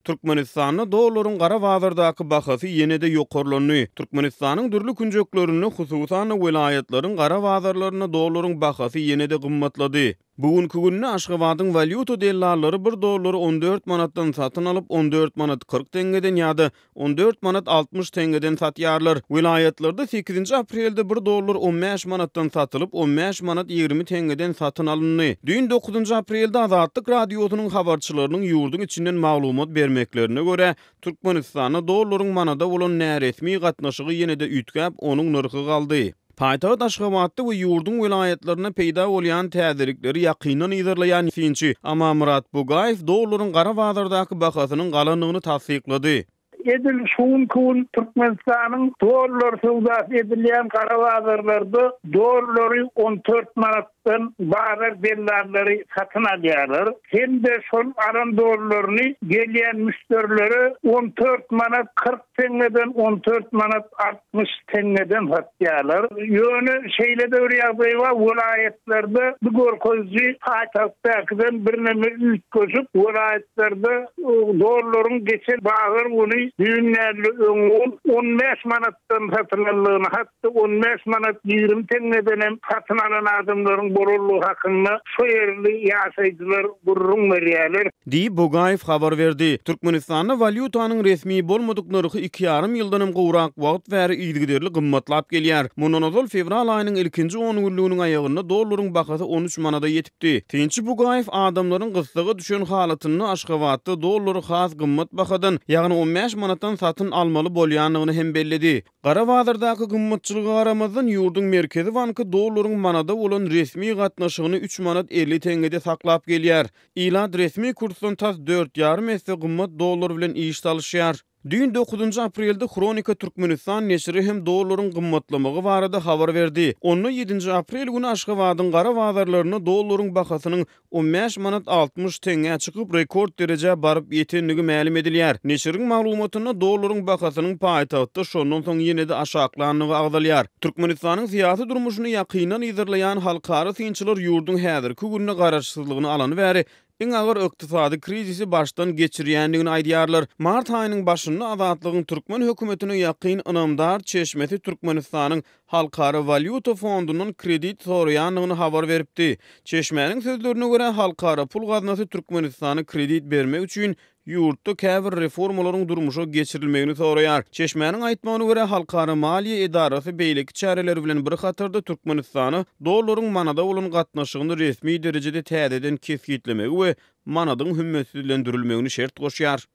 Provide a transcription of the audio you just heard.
Türkmenistanda dollaryň gara bazardaky bahasy ýene-de ýokarlandy. Türkmenistanyň dürli künjeklerinde, hususan-da, welaýatlaryň gara bazarlarynda dollaryň bahasy ýene-de gymmatlady. Bu günki günde Aşgabadyň walýuta dellallary bir dollary 14 manatdan satyn alyp, 14 manat 40 teňňeden ýa-da 14 manat 60 teňňeden satýarlar. Welaýatlarda sekizinji aprelde bir dollar on bäş manatdan satylyp, on bäş manat 20 teňňeden satyn alyndy. Düýn dokuzynjy aprelde Azatlyk Radiosynyň habarçylarynyň ýurduň içinden maglumat bermeklerine görä, Türkmenistanda dollaryň manada bolan näresmi gatnaşygy ýene-de üýtgäp, onuň nyrhy galdy. Paýtagt Aşgabatda we ýurduň welaýatlarynda peýda bolýan täzelikleri ýakyndan yzarlaýan synçy Amanmyrat Bugaýew dollaryň gara bazardaky bahasynyň galandygyny tassyklady. Edil şu günki gün Türkmenistanyň dollar söwdasy edilýän gara bazarlarda dollary 14 manatdan bazar dellallary satyn alýarlar hem-de şol alan dollaryny gelýän müşderilere 14 manat 40 teňňeden 14 manat 60 teňňeden satýarlar. Ýöne şeýle-de bir ýagdaý bar, welaýatlarda bu görkeziji paýtagtdakydan birneme üýtgeşik. Welaýatlarda dollaryň geçen bazar güni, düýn däl-de öňňi gün 15 manatdan satylandygyny, hat-da 15 manat 20 teňňeden hem satyn alan adamlaryň bolandygy hakynda şo ýerli ýaşaýjylar gürrüň berýärler. Diýip, Bugaýew habar berdi. Türkmenistanda walýutanyň resmi bolmadyk nyrhy iki ýarym ýyldan hem gowrak wagt bäri yzygiderli gymmatlap gelýär. Mundan ozal fewral aýynyň ilkinji ongünlüginiň aýagynda dollaryň bahasy 13 manada ýetipdi. Synçy Bugaýew adamlaryň gyssaga düşen halatynda Aşgabatda dollary has gymmat bahadan, ýagny 15 manatdan satyn almaly bolýandygyny hem belledi. Gara bazardaky gymmatçylyga garamazdan, ýurduň Merkezi banky dollaryň manada bolan resmi gatnaşygyny üç manat 50 teňňede saklap gelýär. Ilat resmi kursdan tas dört ýarym esse gymmat dollar bilen iş salyşýar. Düýn dokuzynjy aprelde Hronika Türkmenistan neşiri hem dollaryň gymmatlamagy barada habar berdi. Onda ýedinji aprel güni Aşgabadyň gara bazarlarynda dollaryň bahasynyň 15 manat 60 teňňä çykyp, rekord derejä baryp ýetendigi mälim edilýär. Neşiriň maglumatynda dollaryň bahasynyň paýtagtda şondan soň ýene-de aşaklandygy agzalýar. Türkmenistanyň syýasy durmuşyny ýakyndan yzarlaýan halkara synçylar ýurduň häzirki günde garaşsyzlygyny alany bäri iň agyr ykdysady krizisi başdan geçirýändigini aýdýarlar. Mart aýynyň başynda Azatlygyň türkmen hökümetine ýakyn ynamdar çeşmesi Türkmenistanyň Halkara walýuta fondundan kredit soraýandygyny habar beripdi. Çeşmäniň sözlerine görä, Halkara pul gaznasy Türkmenistana kredit bermek üçin ýurtda käbir reformalaryň durmuşa geçirilmegini soraýar. Çeşmäniň aýtmagyna görä, halkara maliýe edarasy beýleki çäreler bilen bir hatarda Türkmenistana dollaryň manada bolan gatnaşygyny resmi derejede täzeden kesgitlemegi we manadyň hümmetsizlendirilmegini şert goşýar.